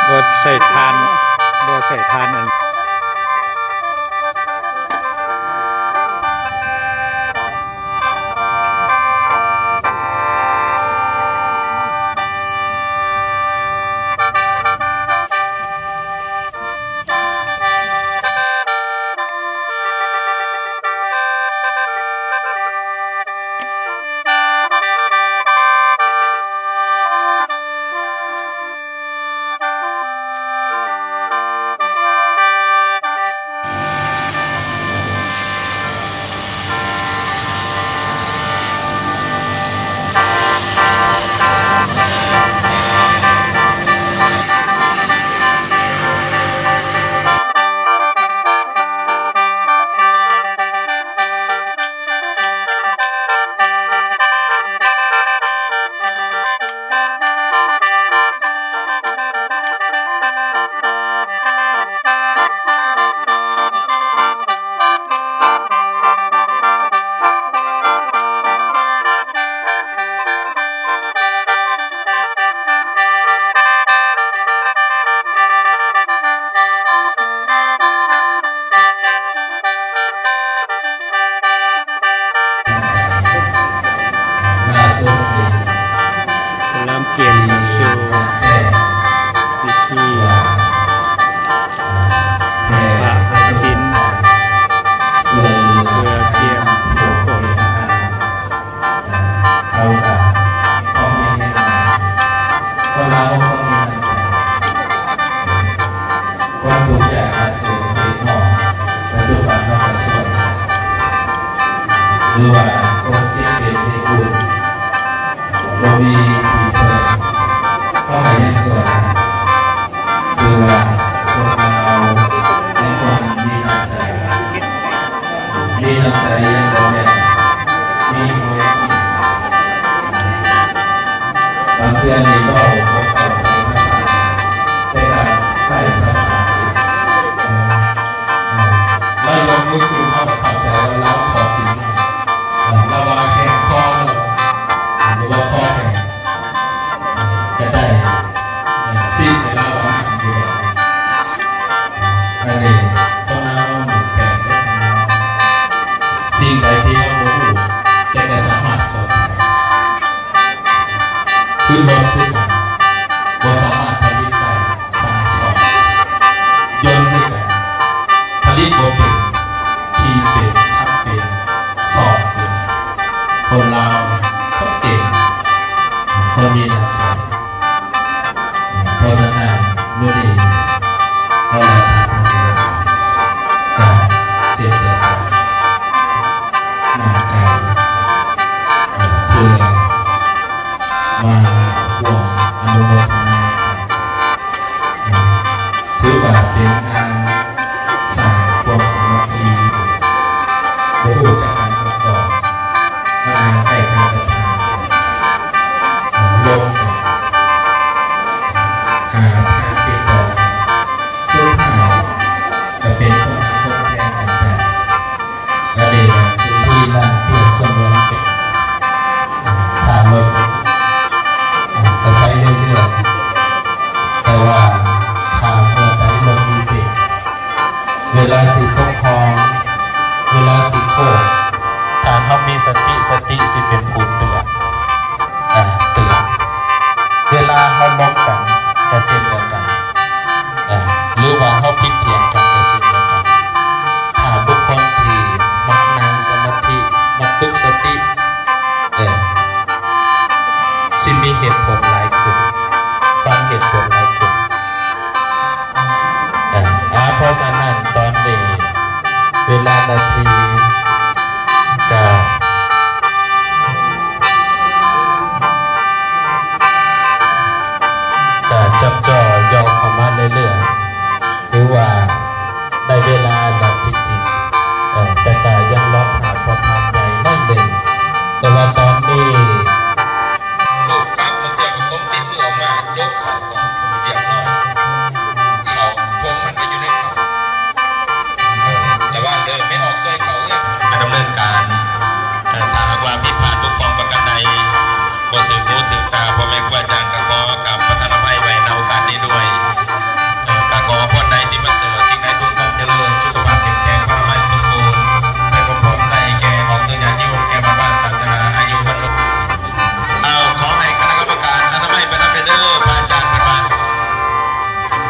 ບໍ່ໃສ່ຖ່ານ ບໍ່ໃສ່ຖ່ານອັນ ກຳລັງກຽມເຂົ້າສູ່ພິທີປະສິນ ເພື່ອກຽມສົມໂພດ ເຮົາກະ ຄວາມເຮັດງານ ຄົນລາວເຮົາຄວາມມີນ້ຳໃຈ ຄວາມທຸກຍາກຂາດເຂີນເຂດນອກ ປັດຈຸບັນເຮົາກະຊ່ວຍ ຫຼືວ່າຄົນເຈັບເປັນເຮັດບຸນ ບໍ່ມີທີ່ເພິ່ງ ເຮົາກະຍັງຊ່ວຍ ຄືວ່າຄົນລາວເປັນຄົນມີນ້ຳໃຈ ມີນ້ຳໃຈຍັງບໍ່ແມ່ນມີຫົວ ບາງເທື່ອນີ້ເວົ້າບໍ່ເຂົ້າໃຈພາສາ ແຕ່ກະໃຊ້ພາສາ ລາວຍົກມືຂຶ້ນ ເຮົາກະເຂົ້າໃຈວ່າລາວຂໍກິນ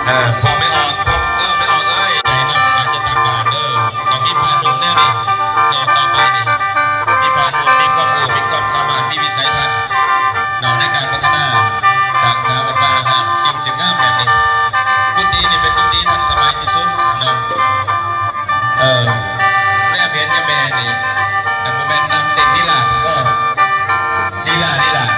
ເອີ ພໍ່ແມ່ອອກ ເອີ ແມ່ອອກເອີຍ ໃຈນຳການຈັດຕັ້ງບ້ານເດີ ຕ້ອງມີພະໜຸ່ມແນວນີ້ເນາະ ຕໍ່ໄປນີ້ ມີພະໜຸ່ມ ມີຄວາມຮູ້ ມີຄວາມສາມາດ ມີວິໄສທັດເນາະ ໃນການພັດທະນາສ້າງສາວັດວາອາຮາມ ຈຶ່ງຈະງາມແບບນີ້. ກຸຕິນີ້ເປັນກຸຕິທັນສະໄໝທີ່ສຸດເນາະ. ເອີ ແນມເຫັນຍາແມ່ນີ້ ອັນບໍ່ແມ່ນນັກເຕັ້ນລີລາດບໍ? ລີລາ ລີລາດ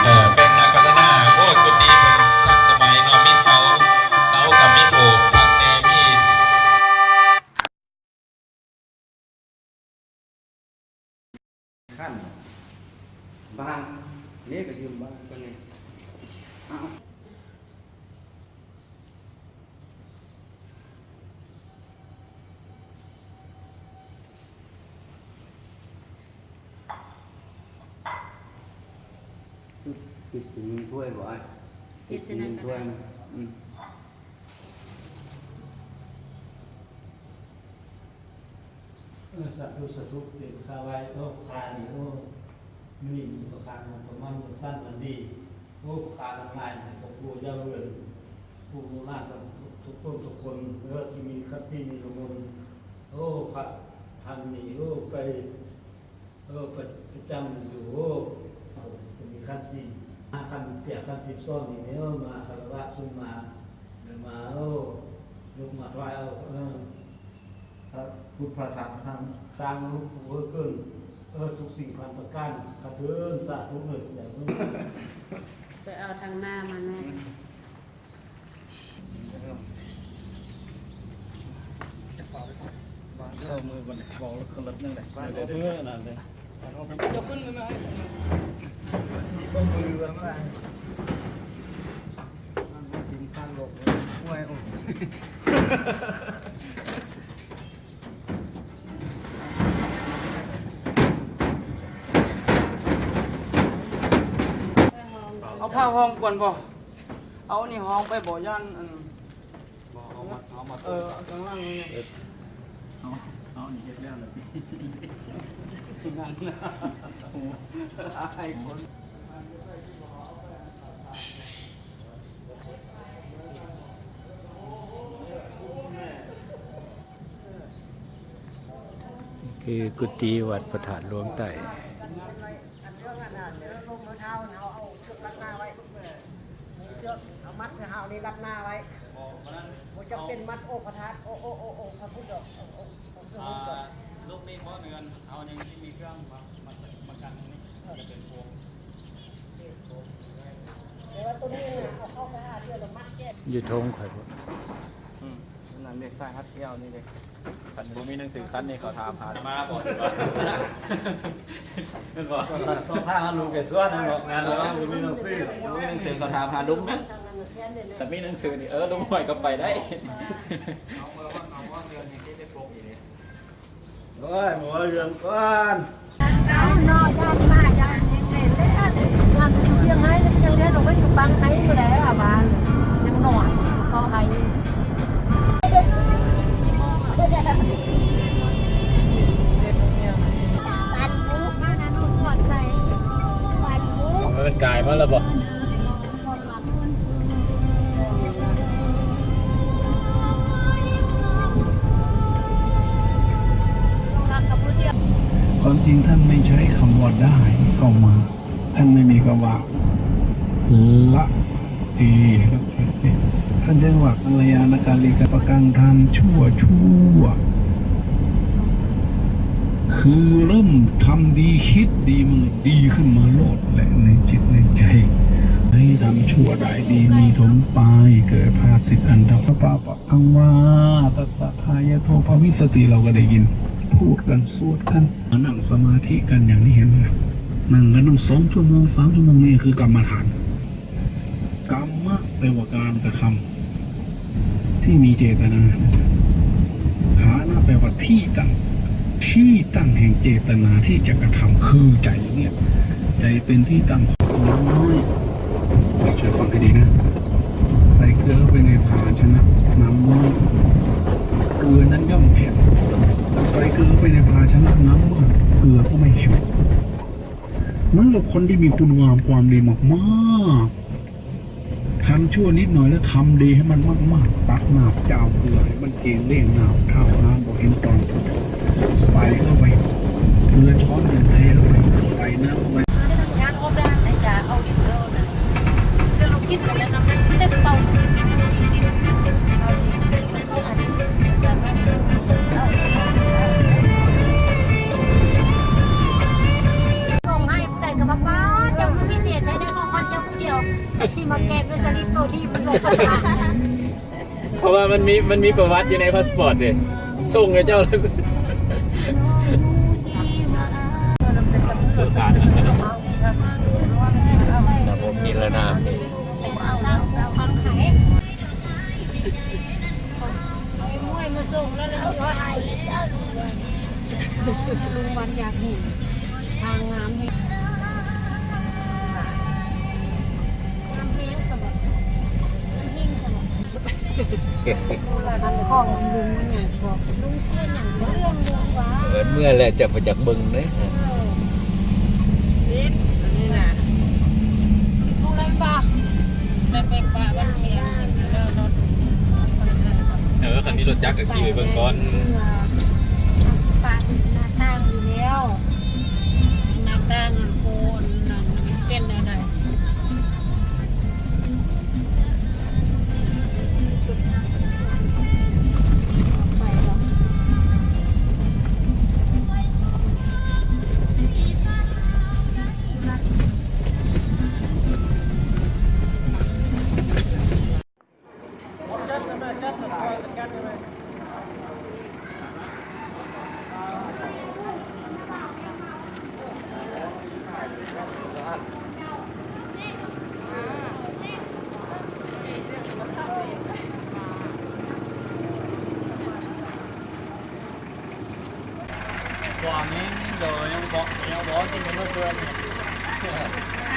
ເອີ ເປັນນັກພັດທະນາ. ໂອ້ຍ ກຸຕິເພິ່ນທັນສະໄໝເນາະ ມີເສົາ ເສົາກໍມີໂອບພັກແດ່ ມີ ຂັ້ນບາງເດ້ ກໍຢືມບາງຕົວນີ້ ເອົາ ປິດຊິມີຖ້ວຍບໍ່ອ້າຍ? ປິດຊິມີຖ້ວຍ ອືມ. ເອີ ສາທຸ ສາທຸ ເປັນຂ້າໄວ້ ໂອ້ ຂ້ານີ້ ໂອ້ ມີມີປະການຂອງປະມານ ມື້ສັ້ນວັນດີ ໂອ້ ຂ້າທັງຫຼາຍ ຂອບຄຸນເຈົ້າເອີຍ ຜູ້ມີອຳນາດທຸກຄົນທຸກຄົນ ເອີ ທີ່ມີຂັດຕິນິລະມົນ ໂອ້ ພະພັນນີ້ ໂອ້ ໄປ ເອີ ປະ ປະຈຳຢູ່ ໂອ້ ເອົາ ເປັນຂັ້ນສີ່ ມາຂັ້ນແປດ ຂັ້ນສິບສອງນີ້ ເອີ ມາຄາລະວະຊຸມມາ ແລ້ວມາ ໂອ້ ຍົກມາຖວາຍເອົາ ເອີ ພະພຸດພະທຳ ທຳສ້າງລູກຜູ້ເອີເກີນ ເອີ ທຸກສິ່ງພັນປະການ ຂະເທີນສາທຸເອີຍ ໄປເອົາທາງໜ້າມາແມ່. ວາງເອົາມືກ່ອນ ເວົ້າແລ້ວຂຶ້ນລົດຍັງໄດ້ ວາງເອົາມືນັ້ນເດ້ ເຈົ້າຂຶ້ນໄປມາ ມີຄົນບໍ່ເຫຼືອມາ ມັນບໍ່ກິນທາງໂລກເລີຍ ໂອ້ຍ ໂອ້ຍ. ເອົາຜ້າຫ້ອງກ່ອນບໍ່? ເອົານີ້ຫ້ອງໄປບໍ່? ຢ້ານອັນ ບໍ່ ເອົາມາ ເອົາມາ ເອີ ເອົາຂ້າງຫຼັງນີ້ ເອົາ ເອົານີ້ເຮັດແລ້ວລະຕິ ງານ ໂອ້ ຫຼາຍຄົນ. ຄືກຸຕິວັດພະທາດຫຼວງໃຕ້. ອັນເລື່ອງອັນນ່າ ເສື້ອລົມເຮົາ ເຮົາເອົາເຊືອກລັດໜ້າໄວ້ ມີເຊືອກເອົາມັດໃສ່ເຮົານີ້ລັດໜ້າໄວ້ ບໍ່ ບໍ່ນັ້ນ ບໍ່ຈຳເປັນມັດໂອພະທາດ ໂອ ໂອ ໂອ ໂອພະພຸດດອກ ໂອ ໂອ ໂອພະພຸດດອກ. ອ່າ ລູກນີ້ບໍ່ເໜືອນ ເຮົາຍັງຊິມີເຄື່ອງມາ ມາ ມາກັນນີ້ ຈະເປັນໂຟມ ແຕ່ວ່າຕົວນີ້ນະ ເອົາເຂົ້າໄປຫາເທື່ອລະມັດແກ້ ຢູ່ທົ່ງຂ້ອຍພຸ້ນ ອືມ. ນັ້ນເດ້ ສາຍຮັດແອວນີ້ເດ້ ຄັນບໍ່ມີໜັງສືຄັນນີ້ ເຂົາຖາມຫາ ມາບໍ່ ແມ່ນບໍ່? ຕ້ອງຖາມຫາລຸງໄກ່ສວນ ແມ່ນບໍ່? ແມ່ນແລ້ວ ບໍ່ມີໜັງສື ບໍ່ມີໜັງສື ເຂົາຖາມຫາລຸງແມ່ນ ຄັນມີໜັງສືນີ້ ເອີ ລຸງຫ້ວຍກໍໄປໄດ້ ເອົາ ເອົາ ເອົາ ເດືອນນີ້ເຮັດໄດ້ປົກອີກເດ້. ໂອ້ຍ ບໍ່ເວົ້າເລື່ອງກ່ອນ ເອົາເນາະ ຢ້ານໝາຢ້ານແຮງເລີຍ ມັນຢູ່ວຽງໄຮ ຍັງເດີນອອກໄປຢູ່ຝັ່ງໄຮພຸ້ນແຫຼະ ວ່າຍັງນ້ອຍ ເຂົ້າໄຮ ເອີ ກາຍມາແລ້ວບໍ່? ຄວາມຈິງທ່ານໄມ່ໃຊ້ຄຳວ່າໄດ້ເຂົ້າມາ ທ່ານໄມ່ມີຄຳວ່າລະ ເອ ທ່ານໃຊ້ວ່າ ກັນລະຍານະກາລິກະປະກັງ ທ່ານຊົ່ວ ຊົ່ວ ຄືເລີ່ມທຳດີ ຄິດດີ ມັນກໍດີຂຶ້ນມາໂລດແຫຼະ ໃນຈິດໃນໃຈ ໃຫ້ທຳຊົ່ວໄດ້ດີ ມີຖົມປາຍ ເກີດພາສິດອັນເທົ່າ ພະປະປະທັງວາ ຕັດຕະທາຍະໂທ ພະວິສະຕິ ເຮົາກໍໄດ້ຍິນ ພູດກັນ ສວດກັນ ມານັ່ງສະມາທິກັນ ຢ່າງທີ່ເຫັນ ນັ່ງກັນຕັ້ງສອງຊົ່ວໂມງ ສາມຊົ່ວໂມງ ນີ້ຄືກຳມະຖານ ກຳມະ ແປວ່າການກະທຳ ທີ່ມີເຈຕະນາ ຖານະ ແປວ່າທີ່ຕັ້ງ ທີ່ຕັ້ງແຫ່ງເຈຕະນາທີ່ຈະກະທຳຄືໃຈນີ້ ໃຈເປັນທີ່ຕັ້ງຂອງນ້ຳນ້ອຍ. ຊ່ວຍຟັງໃຫ້ດີນະ ໃສ່ເກືອໄປໃນພາຊະນະນ້ຳນ້ອຍ ເກືອນັ້ນຍ່ອມເຜັດ. ໃສ່ເກືອໄປໃນພາຊະນະນ້ຳນ້ອຍ ເກືອກໍໄມ່ເຜັດ. เหมือนกับคนที่มีคุณงามความดีมากๆ ทำชั่วนิดหน่อยแล้วทำดีให้มันมากๆ ตักน้ำจาวเกลือให้มันเกงเล่งน้ำท่าน้ำบ่เห็นตอน ใส่เข้าไป เกลือช้อนหนึ่งเทเข้าไป ใส่น้ำเข้าไป ສົ່ງໃຫ້ຜູ້ໃດກໍວ່າ ປ້າ ເຈົ້າຄືພິເສດແທ້ ໄດ້ຂອງຂວັນເຈົ້າຜູ້ດຽວ ທີ່ມາແກະເປັນສະລິບໂຕທີ່ມັນລົງໄປ. ເພາະວ່າມັນມີ ມັນມີປະຫວັດຢູ່ໃນພາສປອດເດ້ ສົ່ງໃຫ້ເຈົ້າ ສົງສານນະ ນະບໍ່ກິນແລ້ວນະ. ເອົາໄອ້ມວຍມາສົ່ງແລ້ວ ແລ້ວກໍໄອ້ລຸງວັນຢາກເຫັນ ທາງງາມແຮງ ງາມແຮງສະບັບ ງາມແຮງສະບັບ ອັນຂອງລຸງມັນຫຍັງກໍ ລຸງເຊື່ອຫຍັງ ເລື່ອງເລື່ອງວ່າ ເອີ ເມື່ອແລ້ວຈະໄປຈັກເບິ່ງເດ້. ເອີ ນີ້ນະ ເອົາໄດ້ປະ ໄດ້ໄປປະວັນແຮງ ເອີ ຄັນມີລົດຈັກກໍຂີ່ໄປເບິ່ງກ່ອນ ປະໜ້າຕ່າງຢູ່ແລ້ວ ໜ້າຕ່າງໂພນນັ້ນເປັນແນວໃດ? ບໍ່ແມ່ນ ດຽວຍັງບໍ່ ຍັງບໍ່ກິນເພິ່ນເດີ ຍັ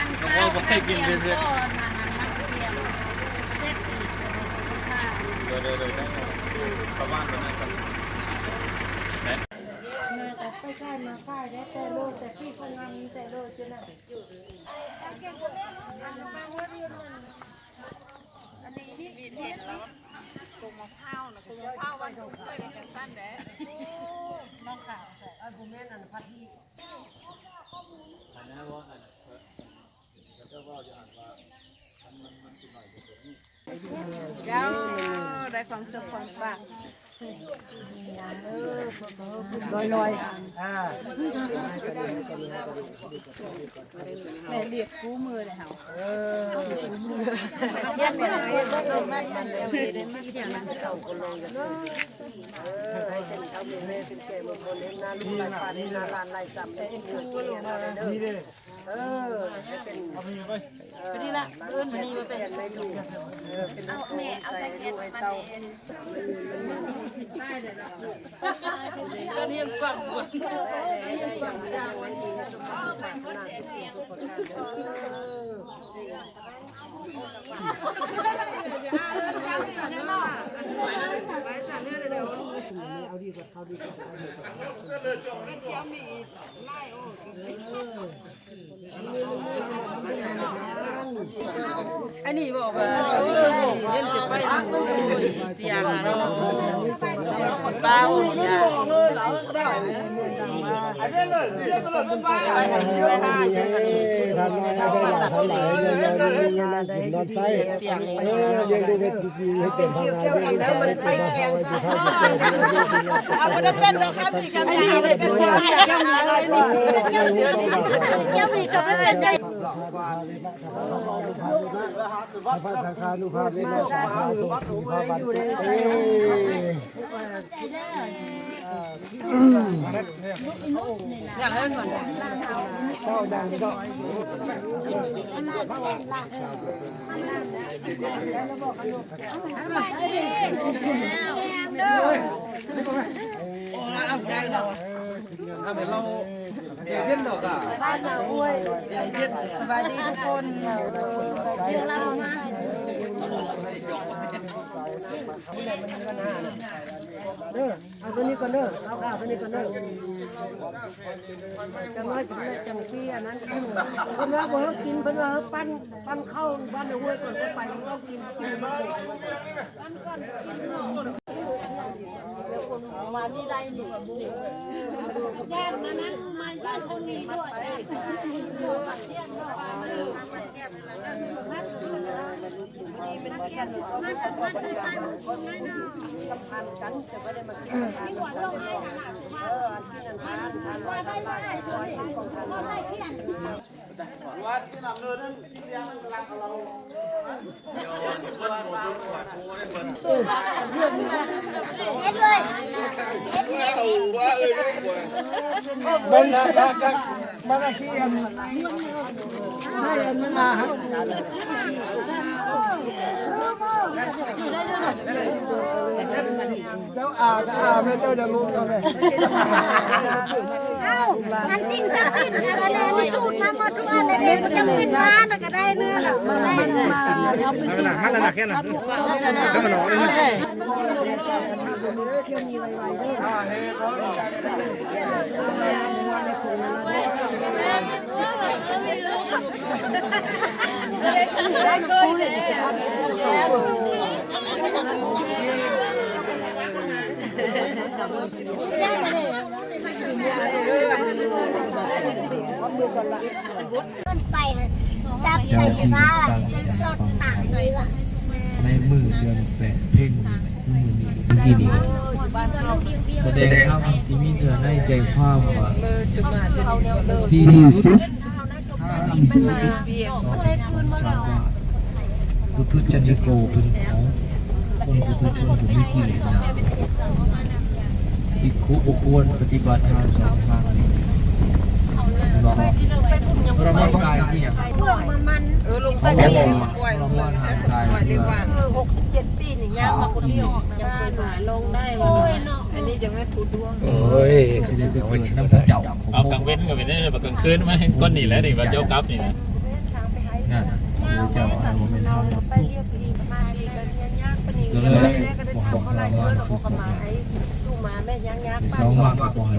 ງບໍ່ໄດ້ກິນເພິ່ນເດີ. ເຈົ້າ ໄດ້ຄວາມສຸກຄວາມປາກ ລອຍໆ ອ່າ ແມ່ລຽກຄູ່ມືເດ້ເຮົາ ເອີ ເອີ ໃຫ້ເປັນເຖົ້າເປັນແມ່ ເປັນແກ່ເປັນຄົນ ເຮັດນາລູກຫຼາຍປານ ເຮັດນາຫຼານຫຼາຍຊຳ ເປັນຄູ່ເປັນເມຍເຮົາເດີ. ເອີ ໃຫ້ເປັນ ເອົາໄປ ເອີ ນີ້ລະ ເອີ້ນມານີ້ມາເປັນ ເປັນໄມ້ຢູ່ ເອີ ເປັນ ເອົາແມ່ ເອົາໃສ່ ໃຫ້ລູກໃຫ້ເຕົ້າ ຕາຍແລ້ວເນາະ ກໍລ້ຽງກວ້າງໝົດ ເອົາດີກວ່າເຂົາດີກວ່າ ອັນນີ້ບອກວ່າ ເອີ ເຫັນຈະໄປທາງໂນ້ນ ປຽງເນາະ ປ້າໂອ້ຍ ນອນໃຊ້ ເອີ ເຮັດເປັນທາງງານ ເຮັດເປັນທາງງານ ເອົາບໍ່ໄດ້ເປັນດອກ ຄັບ ນີ້ກໍໄດ້ ເປັນຄົນໃຫ້ທາງງານ ເຈົ້າມີກໍບໍ່ເປັນໃຫຍ່ ພະສັງຄານຸພາເວນະ ສາທາ ໂສຕີພະວັນຕຸ ເຕ ຢາກເອີ້ນກ່ອນ ເຈົ້າດັ່ງເຈົ້າ ໂອ້ ລາວໃຫຍ່ລາວ ເອີ ເຮົາເປັນລາວ ເອີ ເຢັນດອກອ່ະ ສະບາຍດີທຸກຄົນ ເອີ ເອົາມາ ເດີ ເອົາ ຕົວນີ້ກ່ອນເດີ ເອົາຂ້າວຕົວນີ້ກ່ອນເດີ ຈັກໜ້ອຍເພິ່ນແມ່ນຈັ່ງຊິອັນນັ້ນ ເພິ່ນວ່າບໍ່ໃຫ້ກິນ ເພິ່ນວ່າໃຫ້ປັ້ນ ປັ້ນເຂົ້າບ້ານນາຫ້ວຍກ່ອນ ໄປເອົາກິນ ກິນ ສຳພັນກັນ ຈະບໍ່ໄດ້ມາກິນນຳກັນ ເອີ ອັນກິນອັນທານ ອັນ ອັນ ອັນ ອັນ ອັນ ອັນ ອັນ ເບິ່ງນະ ນະ ນະ ມັນກໍຊິອັນ ໃຫ້ອັນມັນອາຫານ ເຈົ້າອາກໍອາແມ່ ເຈົ້າຢ່າລົງເຂົາແມ່. ເອົ້າ ອັນສິ່ງສັກສິດອັນນັ້ນແຫຼະ ມີສູດມາໝົດທຸກອັນແລ້ວເດ້ ມັນຈຳເປັນມາແລ້ວກໍໄດ້ເນາະ ມັນມາ ເອົາໄປສູດ ມັນລະໜັກແຄ່ນັ້ນ ເອົາໄປ ເອົາໄປ ຂຶ້ນໄປຫັ້ນ ຈັບໃສ່ຟ້າ ຈົນສອດຕາຍເລີຍວ່າ ໃນມື້ເດືອນແປດເພັງ ມື້ນີ້ ມື້ກີ້ນີ້ ສະແດງທຳທີ່ມີເນື້ອໃນໃຈຄວາມວ່າ ທີ່ສຸດ ທາງທີ່ສຸດ ຂອງສັດວ່າ ປຸຖຸຈະນິໂກ ເປັນຂອງຄົນປຸຖຸຊົນ ຜູ້ມີກິເລດ ພິກຂຸບໍ່ຄວນປະຕິບັດທາງສອງທາງນີ້ ເຫັນບໍ່? ທໍລະມານກາຍຄືຫຍັງ? ເອີ ລົງໄປ ເຂົາບອກວ່າທໍລະມານຮ່າງກາຍເພື່ອ ຫົກສິບເຈັດປີນີ້ ຍ່າງມາຄົນດຽວ ຍັງເຄີຍມາ ລົງໄດ້ ອັນນີ້ຈັ່ງແມ່ນຜູ້ດວງ ໂອ້ຍ ຊິໄດ້ໄປເກີດນຳພະເຈົ້າ. ເອົາກາງເວັນກໍເປັນໄດ້ ແຕ່ວ່າກາງຄືນມາແຮ່ງກ່ອນນີ້ແຫຼະ ນີ້ວ່າເຈົ້າກັບນີ້ນະ ນັ້ນ ພະເຈົ້າວ່າບໍ່ແມ່ນທາງ ກໍເລີຍບໍ່ຮັບເອົາມາທຸກ ສອງມາກໍບໍ່ໃຫ້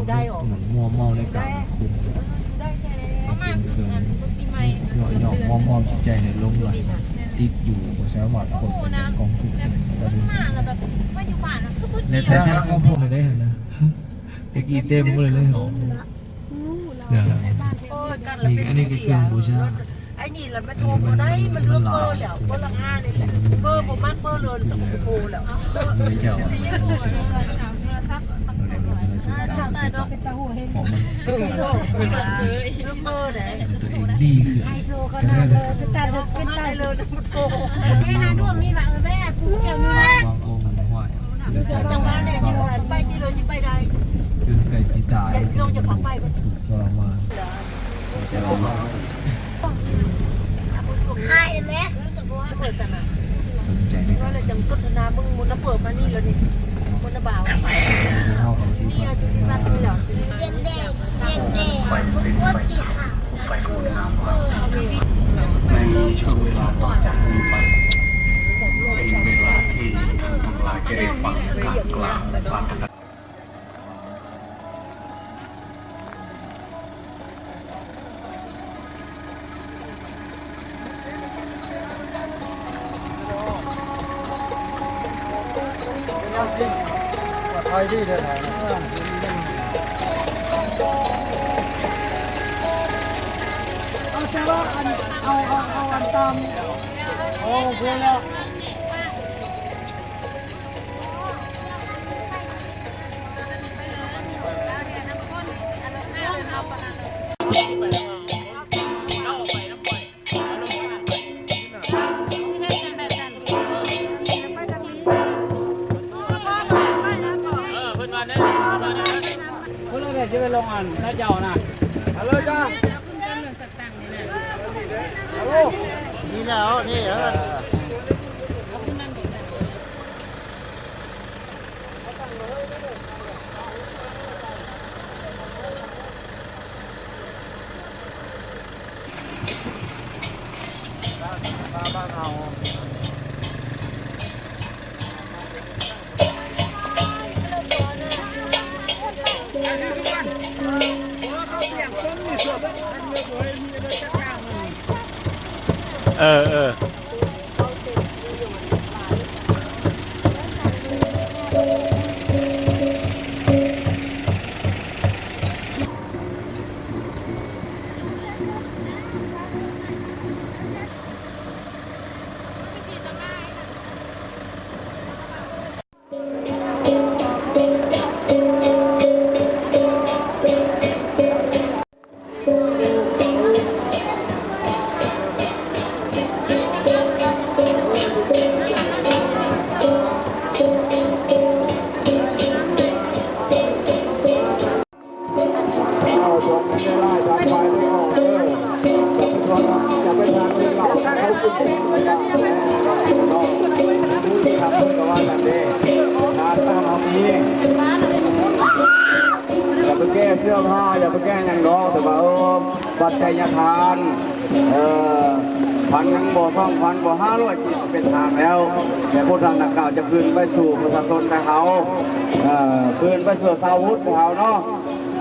ມົວເມົາໃນກາງຄືນ ເປັນເຄື່ອງຍົວະຍົວະມໍ່ໆຈິດໃຈໃຫ້ຫຼົງໄຫຼ ຕິດຢູ່ບໍ່ສາມາດພົ້ນຈາກກອງທຸກໄດ້ ແລ້ວແທ້ໆ ເຂົາພົ້ນໄດ້ຫັ້ນນະ ຕະກີ້ເຕັມໝົດເລີຍເນາະ ນີ້ ອັນນີ້ກໍເຄື່ອງບູຊາ ໄອ້ນີ້ລະມັນໂທບໍ່ໄດ້ ມັນເລືອກເບີແລ້ວ ເບີລະຫ້ານີ້ແຫຼະ ເບີບໍ່ມັກເບີເລີຍ ສະໂພແລ້ວ ເຈົ້າ ເລືອກເບີໄດ້ ຕົວເອງດີຄື ໄຮໂຊຂະໜາດເລີຍ ເປັນຕາເລືອກ ເປັນຕາເລືອກ ໄປຫາດວງນີ້ລະ ເອີ ແມ່ ປູເຈົ້ານີ້ລະ ເຈົ້າຈັງຫວະນີ້ ໄປຕິໂລ ຊິໄປໄດ້ ຈົນໃກ້ຊິຕາຍ ເຈົ້າຈະເຂົ້າໄປບໍ່ ທຸກທໍລະມານ ຂາຍແມ່ ສົນໃຈໄດ້ ວ່າແລ້ວຈັ່ງສົນທະນາເບິ່ງມົນນະເປີດມານີ້ແລ້ວນີ້ ມົນນະບ່າວ ເຮົາກໍຊິໄປ ແດງໆ ແດງໆ ບໍ່ກົດສີຂາວ ໃນຊ່ວງເວລາຕໍ່ຈາກນີ້ໄປ ເປັນເວລາທີ່ທ່ານທັງຫຼາຍຈະໄດ້ຟັງການກ່າວປາຖະກະ ໄປດີເດີ ເອົາແຕ່ວ່າອັນ ເອົາ ເອົາ ເອົາອັນຕາມ ໂອເຄແລ້ວ. ເພິ່ນວ່າແນວໃດ ເພິ່ນວ່າແນວໃດ ຊິໄປລົງອັນນາເຈົ້ານະ ເອົາເລີຍຈ້າ. ນີ້ແຫຼະ ນີ້ ເອີ. ເອີ ເອີ. ຢ່າໄປແກ້ເສື້ອຜ້າ ຢ່າໄປແກ້ຫຍັງດອກ ແຕ່ວ່າ ເອີ ປັດໄຈຍະທານ ເອີ ພັນໜຶ່ງບໍ່ ສອງພັນບໍ່ ຫ້າຮ້ອຍກີບເປັນທາງແລ້ວ ແຕ່ພຸດທະນາການຈະຄືນໄປສູ່ປະຊາຊົນຂອງເຮົາ ເອີ ຄືນໄປສູ່ຊາວພຸດຂອງເຮົາເນາະ.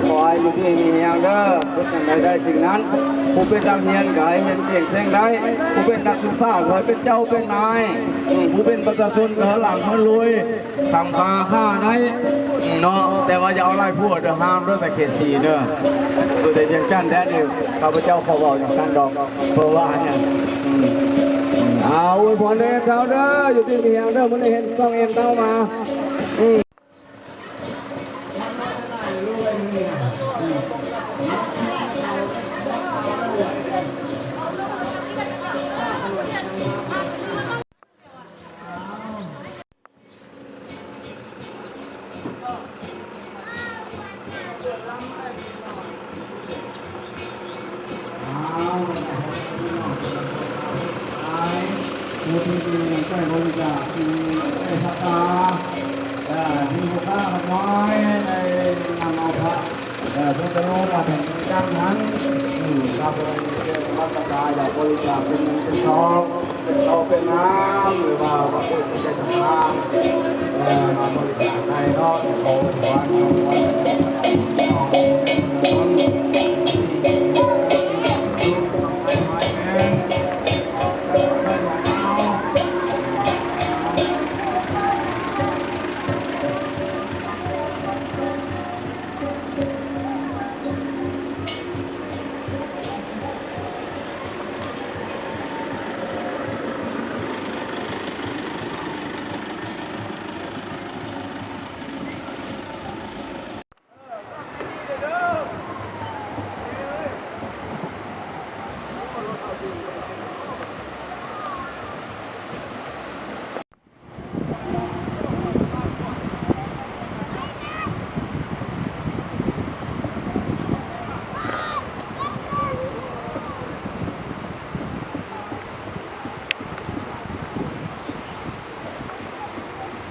ຂໍໃຫ້ຢູ່ດີມີແຮງເດີ ເຮັດຫຍັງໃດໄດ້ສິ່ງນັ້ນ ຜູ້ເປັນນັກຮຽນກໍໃຫ້ຮຽນເກັ່ງແຊງໄດ້ ຜູ້ເປັນນັກສຶກສາກໍໃຫ້ເປັນເຈົ້າເປັນນາຍ ຜູ້ເປັນປະຊາຊົນກໍໃຫ້ລ່ຳໃຫ້ລວຍ ຄ້ຳຄ່າໄດ້ເນາະ ແຕ່ວ່າຢ່າເອົາຫຼາຍຜົວເດີ ຫ້າມເດີ ແຕ່ເຂດສີ່ເດີ ຢູ່ແຕ່ວຽງຈັນແທ້ນີ້ ຂ້າພະເຈົ້າຂໍເວົ້າຈັ່ງຊັ້ນດອກ ເພາະວ່າຫຍັງ ອືມ ອືມ ເອົາ ອວຍພອນເດີເຈົ້າເດີ ຢູ່ດີມີແຮງເດີ ມື້ນີ້ເຫັນຊ່ອງເອັມເຕົ້າມາ ອືມ. ອ້າວ ຜູ້ທີ່ໄດ້ບໍລິຈາກ ທີ່ໄດ້ສັດທາ ເອີ ມີຜູ້ຄ້າຂາຍນ້ອຍ ໄດ້ນຳເອົາພະ ເອີ ພຸດທະຮູບມາເປັນຈັງຫັ້ນ ອືມ ຂ້າພະເຈົ້າໄດ້ມີເດຊະນາສັດທາ ຢາກບໍລິຈາກເປັນເງິນເປັນທອງ ເປັນເຂົ້າເປັນນ້ຳ ຫຼືວ່າປະເພດໃຈສັດທາ ເອີ ມາບໍລິຈາກໃຫ້ເນາະ ຂໍອວຍພອນ ຂໍອວຍພອນ